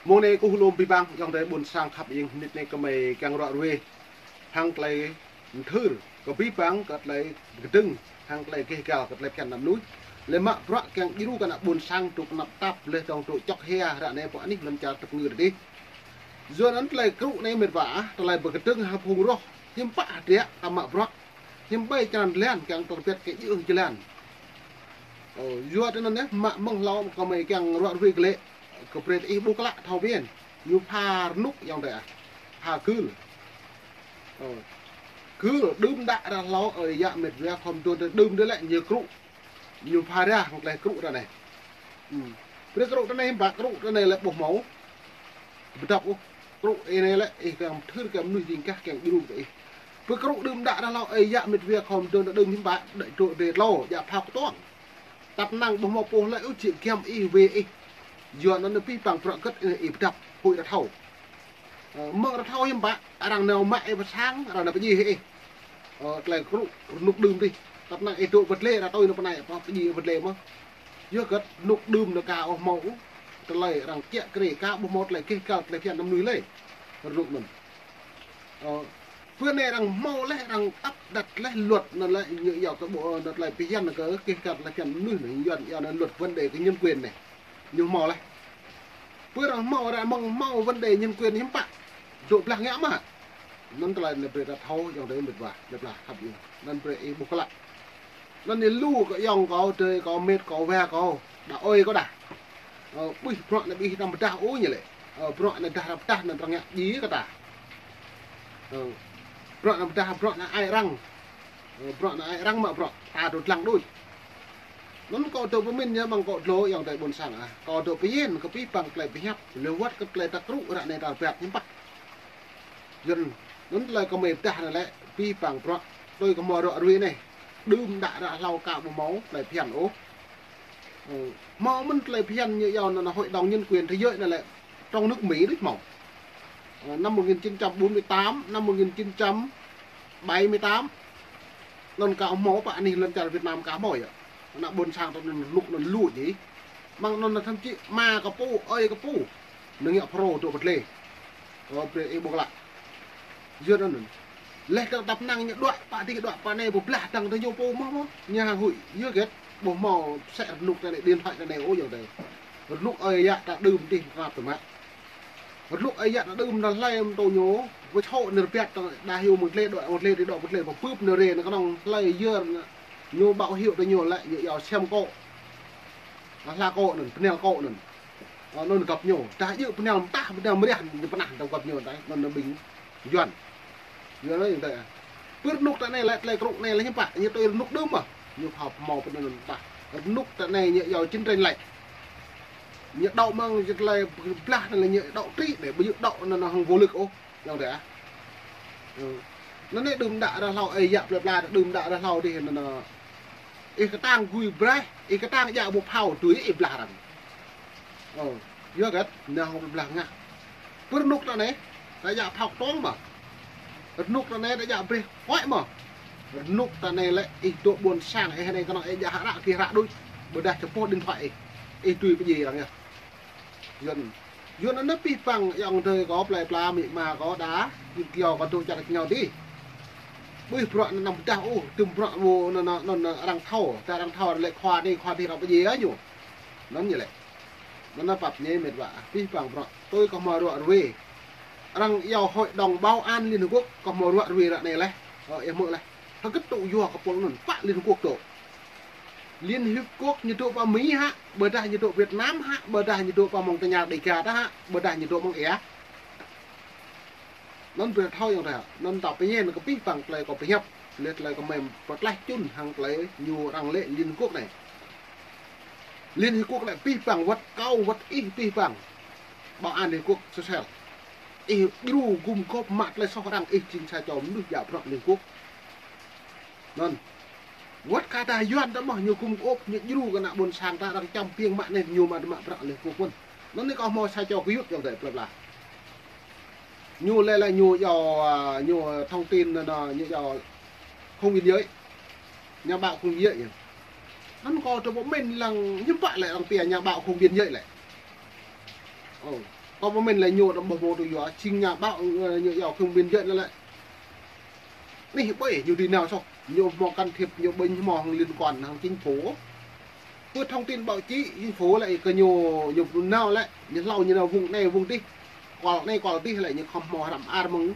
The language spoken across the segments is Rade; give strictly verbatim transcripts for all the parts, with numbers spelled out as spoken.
Mông anei kâo lŏ bi băng, ayŏng adei ƀuôn sang khăp ing, mnĭt anei kơ mei kiăng ruă ruê hăng klei mthưr, kơ bi băng kơ klei kdơ̆ng, hăng klei geh găl kơ klei bhiăn ană mnuih. Leh mă bruă kiăng djru kơ ană ƀuôn sang dôk knap tap leh dŏng dôk čŏk hia ară anei pô anih lăn čar tăp ngư dih. Yua anăn klei krŭ anei mĭt wa ah, klei bi kdơ̆ng hăng phung roh, hiăm pă hdră ta mă bruă, hiăm ƀai črăn dlan kiăng tơlbiăt kơ djru jlan. Ơ, yua anăn neh, mă mơ̆ng hlâo kơ mei kiăng ruă ruê klei, kơ brei ih ƀuh klă thâo biên, ñu pha rnuk ayŏng adei ah, pha gưl. Ơ, gưl đưm đă ară hlâo, ơ, yă mĭt wa khŏm dôn đưm dê lĕ ñu krŭ. Ñu pha ra hŏng klei krŭ ară anei. Hm. Brei krŭ ară anei, ƀă krŭ ară anei lĕ ƀuh mâo. Bdăp ôh, krŭ anei lĕ, ih kiăng mthưr kơ mnuih jing kah kiăng djru kơ ih. Brei krŭ đưm đă ară hlâo, ơ, yă mĭt wa khŏm dôn đưm hiăm pă, đĕ dô dê tlô, djă phao ktuang. Tăp năng ƀuh mâo pô lĕ ôh čiăng giăm ih wê ih. Yua anăn bi băng bruă gơ̆t ih bdăp, huĭ ară thâo. Ơ, mơ̆ng ară thâo hiăm pă, arăng nao mă ih pơ sang, arăng nao pơdjiê ih. Ơ, klei krŭ, rnuk đưm dih. Tăp năng ih dôk wăt lĕ, ară tui nao pơ anei, pơ pơdjiê wăt lĕ mơh. Yua gơ̆t rnuk đưm nao ka ƀuh mâo ôh. Klei arăng kiă kriê ka ƀuh mâo klei geh găl klei bhiăn ană mnuih lĕ. Rnuk anăn. Ơ, pơ anei arăng mâo leh, arăng áp đặt leh luật anăn lĕ, ñu yua kơ ƀuh, ơ, anăn klei bhiăn kơ geh găl klei bhiăn ană mnuih anei, yua, yua anăn luật vấn đề kơ nhân quyền anei. Ñu mâo leh. Pơ arăng mâo ară mơ̆ng mâo vấn đề nhân quyền hiăm pă. Dôk blah ngă mă. Anăn klei anei brei ta thâo, ayŏng adei mĭt wa, leh blah khăp ing. Anăn brei ih ƀuh klă. Anăn anei lu kơ ayŏng kâo, adei kâo, mĭt kâo, wa kâo, đa ơi kâo đa. Ơ, ƀuh bruă anei ƀuh năm pdah ôh ñu lĕ. Ơ, bruă anei dah năm pdah anăn arăng ngă djiê kơ ta. Ơ, bruă anăn pdah, bruă anăn ai arăng. Ơ, bruă anăn ai arăng mă bruă, ta dôk dlăng đuč. Anăn kâo dôk pơmĭn ñu mơ̆ng kâo dlô ayŏng adei ƀuôn sang ah. Kâo dôk pơyên kơ bi băng klei pơhiăp, leh wăt kơ klei ta krŭ ară anei ta rơbat hiăm pă. Yua anăn, anăn klei kơ mei pdah anei lĕ, bi băng bruă, tui kơ mâo ruă ruê anei. Đưm đă ară hlâo ka ƀuh mâo klei bhiăn ôh. Ơ, mâo mơ̆n klei bhiăn ñu yua anăn hội đồng nhân quyền thế giới anei lĕ, trong nước Mỹ đuč mâo. Ơ, năm một nghìn chín trăm bốn mươi tám, năm một nghìn chín trăm bảy mươi tám. Anăn ka mâo pă anih lăn čar Việt Nam ka mâo yơh. Ană ƀuôn sang ta anăn rnuk anăn lu dih. Mơ̆ng anăn thậm chí ama kơ pô, ơi kơ pô. Năng ngă pro dôk wăt lĕ. Ơ, brei ih ƀuh klă. Yua anăn. Leh dơ̆ng tăp năng ñu đuĕ pă dih đuĕ pă anei ƀuh blah dơ̆ng tơ ñu pô mâo mâo. Ñu huĭ, yua gơ̆t, ƀuh mâo msĕ rnuk ta anei điện thoại ta anei ôh ayŏng adei. Rnuk ơi yă ta đưm dih knap tơmă. Rnuk ơi yă ta đưm anăn hlei mtô ñu, ƀuh čhŏ anei rơbat ta đa hiu mơ̆ng tlê đuĕ, mơ̆ng tlê dih đuĕ, mơ̆ng tlê pơpưp anei rê anăn knŏng hlei yơr ñu ƀâo hiu ta ñu lĕ ñu yua sem kô̆. Hla kô̆ anăn, pnel kô̆ anăn. Ơ, anăn găp ñu. Dah djŏ pnel mtah, pnel mriah, ñu pnah dơ̆ng găp ñu anăn, anăn ƀing Yuăn. Yuăn anăn ayŏng adei. Pơ rnuk ta anei lĕ, klei krŭ anei lĕ hiăm pă, ñu tui rnuk đưm mơh. Ñu phao mâo pơ anăn mtah. Rnuk ta anei ñu yua chiến tranh lạnh. Ñu đŏ mơ̆ng klei blah anăn lĕ ñu đŏ trĭ dê, ƀu djŏ đŏ anăn hŏng vũ lực ôh. Ayŏng adei ah. Ơ. Anăn anei đưm đă ară hlâo, ơ, yă plei pla đưm đă ară hlâo dih anăn, ơ. Ih ktang gui braih, ih ktang djă ƀuh phao tui ih blah arăng. Ơ, yua gơ̆t, nao hŏng blah ngă. Pơ rnuk ta anei, ta djă phao ktuang mơh. Rnuk ta anei ta djă brei huĭ mơh. Rnuk ta anei lĕ ih dôk ƀuôn sang, ih anei knŏng ih djă hră, kơ hră đuč. Ƀiădah čơpôh điện thoại ih. Ih tui pơdjiê arăng yơh. Yuăn. Yuăn anăn bi băng ayŏng adei kâo plei pla amĭ ama kâo đa, ñu kyâo kâo dôk čar kơ ñu dih. Ƀuh bruă anăn năm pdah ôh, tŭm bruă ƀuh anăn, anăn, anăn arăng thâo, ta arăng thâo lĕ khua anei, khua dih arăng pơdjiê ñu. Anăn ñu lĕ. Anăn pap ñu mĭt wa, bi băng bruă, tui kơ mâo ruă ruê. Arăng yua hội đồng bảo an Liên Hợp Quốc, kơ mâo ruă ruê ară anei leh. Ơ, ih hmư̆ leh. Hơgĕt tŭ yua kơ pôl anăn, pă Liên Hợp Quốc tŭ. Liên Hiệp Quốc ñu dôk pơ Mi hă, ƀiădah ñu dôk Việt Nam hă, ƀiădah ñu dôk pơ mơ̆ng tơña Đêga ta hă, ƀiădah ñu dôk mơ̆ng êa. Anăn brei thâo ayŏng adei. Anăn ta pơñen kơ bi băng klei kâo pơhiăp, leh klei kơ mei pơtlaih čŭn hăng klei ñu arăng lĕ Liên Hiệp Quốc anei. Liên Hiệp Quốc lĕ bi băng wăt kâo wăt ih bi băng. Bảo an Liên Hiệp Quốc Sôsel. Ih djru gum gôp mă klei soh arăng ih jing sa čô mnuih djă bruă Liên Hiệp Quốc. Anăn. Wăt kơ ta Yuăn ta mơh ñu gum gôp ñu djru kơ ană ƀuôn sang ta arăng čăm piêng mă anei ñu mă mă bruă Liên Hiệp Quốc mơ̆n. Anăn anei kâo mâo sa čô kơ yut ayŏng adei plei pla. Ñu lĕ lĕ ñu yua, a, ñu thông tin anăn, ñu yua không biên giới. Nhà báo không biên giới. Anăn kâo dôk pơmĭn lăng hiăm pă lĕ arăng pia nhà báo không biên giới lĕ. Ơ. Kâo pơmĭn lĕ ñu đăm ƀuh mâo tui yua, jing nhà báo, ơ, ñu yua không biên giới anăn lĕ. Anih ƀai ñu dưi nao soh, ñu mâo can thiệp, ñu ƀĭng mâo hŏng liên quan hŏng chính phủ. Pơ thông tin báo chí, chính phủ lĕ kơ ñu, ñu nao lĕ, ñu hlâo ñu nao vùng anei vùng dih. Kual anei kual dih lĕ ñu khŏm mâo hrăm ar mơ̆ng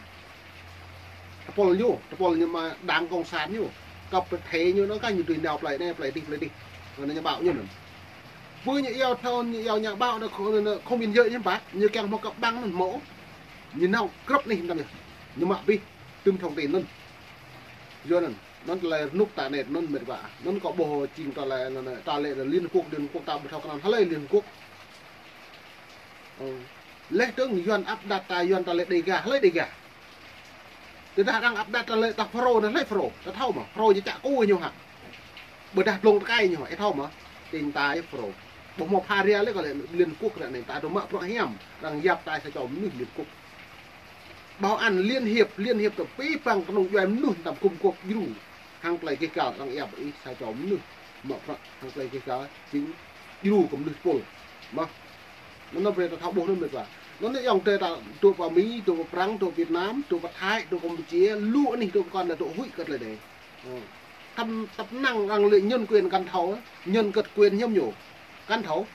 tơpul ñu, tơpul ñu mă đảng cộng sản ñu. Kăp pơthê ñu nao kah ñu dưi nao plei anei, plei dih, plei dih. Anăn ñu báo ñu anăn. Pơ ñu yua thâo, ñu yua nhà báo anăn không, anăn không biên giới ñu pă, ñu kiăng mâo kăp ƀăng anăn mâo. Ñu nao grăp anih tam yơh. Ñu mă bi, tŭm thông tin anăn. Yua anăn, anăn tơlơi rơnŭk ta anei, anăn mĭt wa. Anăn kâo ƀuh jing tơlơi, anăn, tơlơi Liên Hợp Quốc, Liên Hợp Quốc ta ƀu thâo kơ anăn hlei Liên Hợp Quốc. Ơ. Leh dơ̆ng Yuăn áp đặt ta, Yuăn ta lĕ Đêga, hlei Đêga. Tơdah arăng áp đặt ta lĕ ta Phrô, anăn hlei Phrô. Ta thâo mơh, Phrô ñu čă kơ ñu hă. Ƀiădah blông tơkai ñu hă, ih thâo mơh. Tĭng ta ih Phrô. Ƀuh mâo pha ria lĕ kơ lĕ Liên Quốc ră anei, ta dôk mă bruă hiam, arăng yap ta sa čô mnuih Liên Quốc. Bảo an Liên Hiệp, Liên Hiệp ta pĭ păng knŏng djuai mnuih tam kum kôp djru. Hăng klei kih kal arăng yap ih sa čô mnuih. Mă bruă hăng klei kih kal jing djru kơ mnuih tơpul. Mơh. Anăn brei ta thâo ƀuh anăn mĭt wa. Anăn yơh ayŏng adei ta dôk pơ Mi, dôk pơ Prăng, dôk Việt Nam, dôk pơ Thái, dôk Campuchia, lu anih dôk kăn dôk huĭ kơ klei anei. Ơ. Tăm tăp năng arăng lĕ nhân quyền kăn thâo, nhân quyền hiam ñu. Kăn thâo.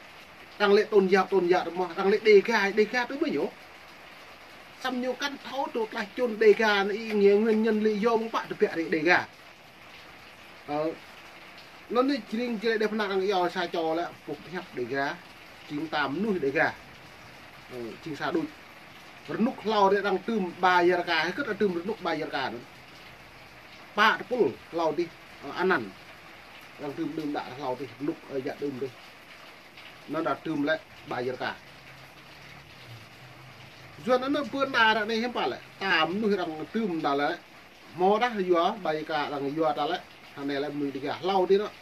Arăng lĕ tôn giáo, tôn giáo mơh, arăng lĕ Đêga, Đêga tui ƀu ñu. Săm ñu kăn thâo tơ tlaih čŭn Đêga anei, nghĩa nguyên nhân lý do mơ̆ng pă tơbiă ri Đêga. Ơ, anăn anei jring jre đe pơnang arăng yua sa čô lĕ, pô pơhiăp Đêga, jing ta mnuih Đêga. Ơ, jing sa đuč. Rơnŭk hlâo dih arăng tŭm ba Yêrka, hơget arăng tŭm rơnŭk ba Yêrka anăn. Pă tơpul hlâo dih, ơ, anăn. Arăng tŭm đưm đă hlâo dih, rơnŭk, ơ, yă đưm dih. Anăn arăng tŭm lĕ ba Yêrka. Yua anăn pơ anăn ară anei hiưm pă lĕ, ta mnuih arăng tŭm ta lĕ. Mâo dah yua, ba Yêrka arăng yua ta lĕ. Hơnei lĕ mnuih Đêga hlâo dih anăn.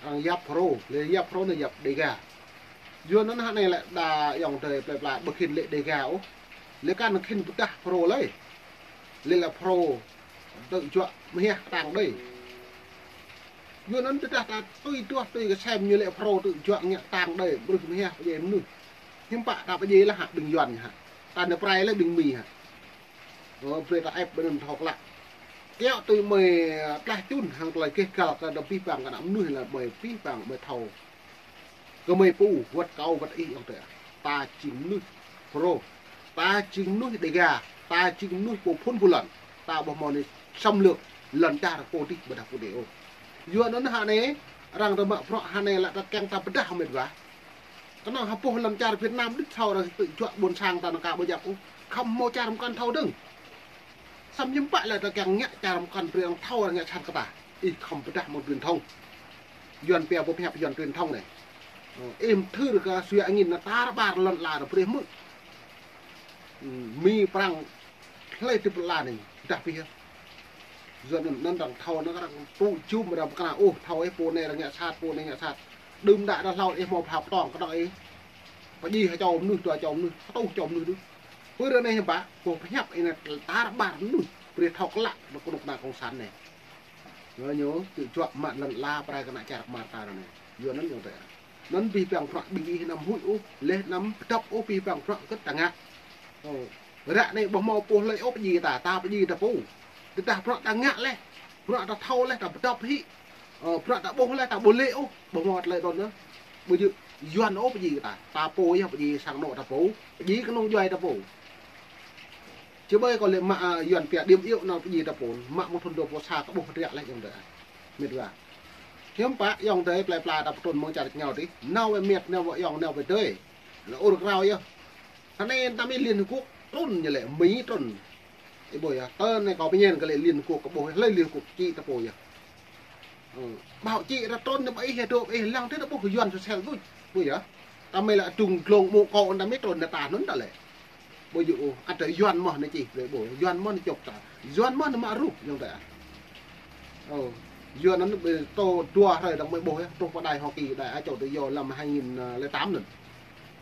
Arăng yap Phrô, lĕ yap Phrô anăn yap Đêga. Yua anăn hơnei lĕ đa ayŏng adei plei pla ƀu khĭn lĕ Đêga ôh. Lĕ kăn khĭn pơdah Phrô lei. Lĕ lĕ Phrô tŭ juă mhiah ktang đei. Yua anăn tơdah ta tui duah tui kơ sem ñu lĕ Phrô tŭ juă ngă ktang đei, ƀruih mhiah pơdjai mnuih. Hiưm pă ta pơdjai leh hă ƀing Yuăn hă. Ta nao prai leh ƀing Mi hă. Ơ, brei ta ĕp ƀơi anăn thâo klă. Kiăo tui mơi, ơ, tlaih čŭn hăng klei kih kal kơ ta pĭ păng kơ ană mnuih lĕ mơi pĭ păng mơi thâo. Kơ mơi pô, wăt kâo wăt ih ayŏng adei. Ta jing mnuih Phrô. Ta jing mnuih Đêga. Ta jing mnuih pô phŭn pô lăn. Ta ƀuh mâo anei xâm lược lăn čar pô dih ƀiădah pô dih ôh. Yua anăn hơnei, arăng ta mă bruă hơnei lĕ ta kiăng ta pơdah mĭt wa. Knŏng hơpuh lăn čar Việt Nam đĭt thâo arăng tŭ juă ƀuôn sang ta năng ka ƀu djăp ôh. Khăm mâo čar mkăn thâo dơ̆ng. Săm hiưm pă lĕ ta kiăng ngă čar mkăn brei arăng thâo arăng ngă sat kơ ta. Ih khăm pơdah mơ̆ng truyền thông. Yuăn pia pô pơhiăp Yuăn truyền thông anei. Ơ, ih mthưr kơ sui angĭn anăn tar ƀar lăn ala anăn brei hmư̆. Ơ, Mi Prăng hlei tip lăn anei, dah pih. Yua anăn, anăn arăng thâo, anăn arăng tŭ jum arăng pơkra, ôh, thâo ih pô anei arăng ngă sat, pô anei ngă sat. Đưm đă arăng hlâo ih mâo phao ktŏng kơdŏng ih. Pơdjai ha čô mnuih, dua čô mnuih, htuh čô mnuih dih. Pơ ară anei hiưm pă, pô pơhiăp ih anăn tar ƀar mnuih, brei thâo klă, ƀă knŭk kna cộng sản anei. Yua ñu, tŭ juă mă lăn ala, prai kơ ană čar kmar ta ară anei. Yua anăn ayŏng adei. Anăn pĭ păng bruă ƀing ih anăm huĭ ôh, leh anăm pơdăp ôh pĭ păng bruă kơ ta ngă. Ơ, ră anei ƀuh mâo pô hlei ôh pơdjai ta, ta pơdjai ta pô. Tơdah bruă ta ngă leh, bruă ta thâo leh, ta pơdăp hĭ. Ơ, bruă ta ƀuh leh, ta ƀu lĕ ôh, ƀuh mâo tơlơi đôn anăn. Ƀu djơ̆ Yuăn ôh pơdjai ta, ta pô yơh pơdjai sang anôk ta pô, pơdjai knŏng djuai ta pô. Či ƀai kâo lĕ mă, ơ, Yuăn pia điểm yếu anăn pơdjai ta pô, mă mơ̆ng thŭn dua pluh sa kơ ƀuh triă leh ayŏng adei. Mĭt wa. Hiưm pă ayŏng adei plei pla ta pơtrŭn mơ̆ng čar êngao dih. Nao wĕ mĭt, nao wĕ ayŏng, nao wĕ adei. Lĕ ur krao yơh. Hơnei ta mĭn Liên Hợp Quốc trŭn ñu lĕ Mi trŭn. Ih ƀuh yơh, tơ anei kâo pơñen kơ lĕ Liên Hợp Quốc kơ ƀuh, hlei Liên Hợp Quốc čĭ ta pô yơh. Ơ, báo chí ta trŭn anăn ƀai ih dôk ih lăng tơ ta ƀuh Yuăn sosel duč. Ƀuh yơh. Ta mĭn lĕ adŭng dlông mông kâo ta mĭn trŭn anăn ta anăn ta lĕ. Ƀuh yơh, ơ, ăt Yuăn mơh anăn čih, ƀuh, Yuăn mơh anăn čŏk ta. Yuăn mơh anăn mă rup, ayŏng adei. Ơ, Yuăn anăn ƀu tô dua hrơi dơ̆ng mơ̆ ƀuh yơh, truh pơ đài Hoa Kỳ, đài Á Châu Tự Do năm hai nghìn lẻ tám anăn.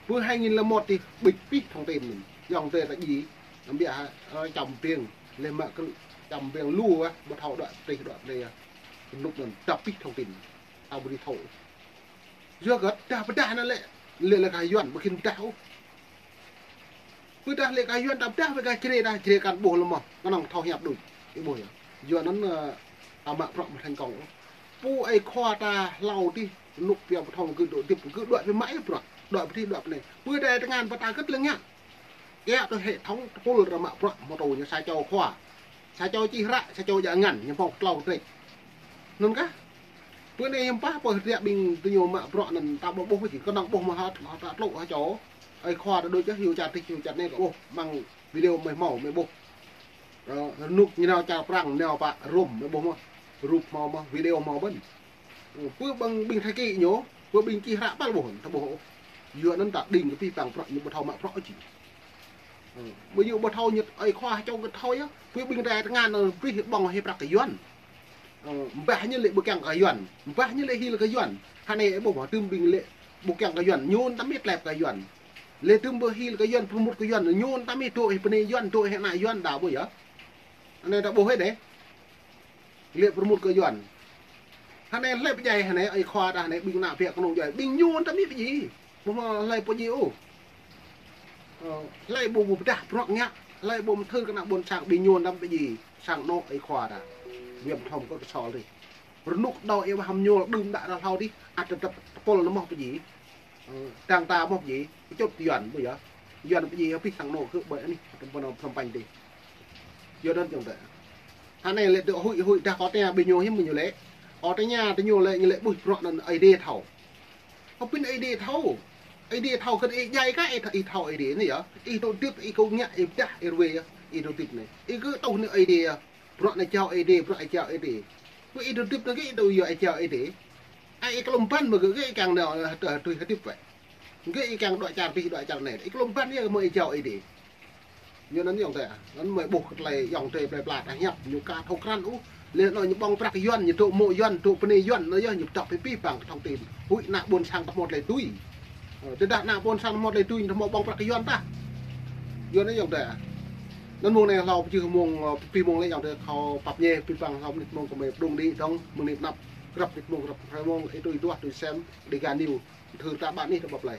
Pơ hai nghìn lẻ một dih, ƀĭt pih thông tin anăn. Ayŏng adei ta djai, năm biă hă, ơ, čăm biêng, leh mă krư̆, čăm biêng lu, ơ, ƀu thâo đuĕ, tih đuĕ, leh, ơ, knŭk anăn, dăp pih thông tin. Ta ƀu dưi thâo. Yua kơ, dah pơdah anăn lĕ, lĕ lĕ kơ Yuăn, ƀu khĭn pơdah ôh. Pơ dah lĕ kơ Yuăn ta pdah wĕ kơ Jrai dah, Jrai kăn ƀuh lĕ mơh, knŏng thâo hiăp đuč. Ih ƀuh yơh. Yua anăn, ơ, ta mă bruă mthêñ kông. Pô ơi khua ta hlâo dih, rơnŭk pia mthâo gơ̆ dôk dĭp, gơ̆ đuĕ bi mă bruă. Đuĕ bi dih, đuĕ bi anei. Pơ dah tơngan pơ ta kơt lĕ ngă. Êa tơ hệ thống tôl ră mă bruă mơh tơ ñu sa čô khua. Sa čô čih hră, sa čô djă ngăn, ñu mâo tlâo trĕč. Anăn kah? Pơ anei hiăm pă pơ hriă ƀing tơ ñu mă bruă anăn ta ƀuh ƀuh jing knŏng ƀuh mơh hă, hă ta tlŏ hă čô. Ơi khua ta đuĕ čah hiu čar tih hiu čar anei kơ ƀuh mơ̆ng video mơh mâo mơh ƀuh. Ơ, rơnŭk ñu nao čar Prăng, nao pă Rôm mơh ƀuh mơh. Rup mâo mơh, video mâo ƀơ̆n. Ơ, pơ ƀing, ƀing Thái Kỳ ñu, pơ ƀing čih hră păl ƀuh, ta ƀuh ôh. Yua anăn ta đing kơ pih păng bruă ñu ƀu thâo mă bruă jing. Ơ, ƀu ñu ƀu thâo ñu ơi khua čô kơ thâo yơh. Pơ ƀing rai tơngan anăn prih ƀơ̆ng hĕ prăk kơ Yuăn. Ơ, mbah ñu lĕ ƀu kiăng kơ Yuăn. Mbah ñu lĕ hil kơ Yuăn. Hă anei ƀuh mơh tơm ƀing lĕ ƀu kiăng kơ Yuăn. Ñu tăm mĭt lĕ kơ Yuăn. Lĕ tơm ƀu hil kơ Yuăn, prmut kơ Yuăn. Ñu tăm mĭt dôk hĕ bơnê Yuăn, dôk hĕ ană Yuăn đa ƀuh yơh. Anei ta ƀuh hĕ dê. Lĕ prmut kơ Yuăn. Hă anei lĕ pơdjai hă anei, ơi khua ta hă anei, ƀing ană biă knông djai. Ƀing ñu tăm mĭt pơdjai. Ƀuh mơh hlei pơdjai ôh. Ơ, hlei ƀu, ƀu pơdah bruă ngă, hlei ƀu mthưr kơ ană ƀuôn sang ƀing ñu tăm pơdjai. Sang anôk ơi khua ta. Wiam thom kơ kơsol dih. Rơnŭk đao êwa hăm ñu đưm đă ră hlâo dih, ăt tơdăp tơpul nao mơh pơdjai. Ơ, dăng ta mơh pơdjai, pơčŭt Yuăn, ƀuh yơh. Yuăn pơdjai pih sang anôk kơ ƀai anih, tăm pơnao Phnom Penh dih. Yua anăn jŏng tơ. Hă anei lĕ tơ huĭ huĭ dah kâo tơña ƀing ñu hiưm ñu lĕ. Kâo tơña tơ ñu lĕ, ñu lĕ ƀuh bruă anăn Aê Diê thâo. Kâo pĭn Aê Diê thâo. Aê Diê thâo kơ ih djai kah, ih th-, ih thâo Aê Diê anei yơh. Ih dôk dĭp, ih kơ ngă, ih pơdah, ih ruê yơh. Ih dôk dĭp anei. Ih kơ tuh anei Aê Diê yơh. Bruă anei jao Aê Diê, bruă anei jao Aê Diê. Pơ ih dôk dĭp anei kơ ih dôk yua ih jao Aê Diê. Ai ih klŏm băn mơh kơ ih kiăng nao, ơ, tui hdĭp wĕ. Gơ̆ ih kiăng dua čar pih dua čar anei. Ih klŏm băn yơh mơh ih jao Aê Diê. Yua anăn yŏng tơ, anăn mơh ƀuh kơ tlei yŏng tơ plei pla ta hiăp, ñu ka thâo krăn ôh. Leh anăn ñu ƀơ̆ng prăk Yuăn, ñu dôk mô̆ Yuăn, dôk bơnê Yuăn, anăn yơh ñu dôk bi pih păng kơ thông tin. Huĭ ană ƀuôn sang ta mâo tlei tui. Ơ, tơdah ană ƀuôn sang ta mâo tlei tui, ñu ta mâo ƀơ̆ng prăk Yuăn tah. Yua anăn yŏng tơ. Anăn mông anei hlâo pơjưh mông, ơ, bi mông leh yŏng tơ kâo pap ñe, bi păng hlâo mnĭt mông kơ mơi pđŭng đĭ dơ̆ng, mnĭt anăp, grăp mnĭt mông, grăp mông, ih tui duah, tui sem, Dega News, thưr ta ƀă anih ta ƀă plei.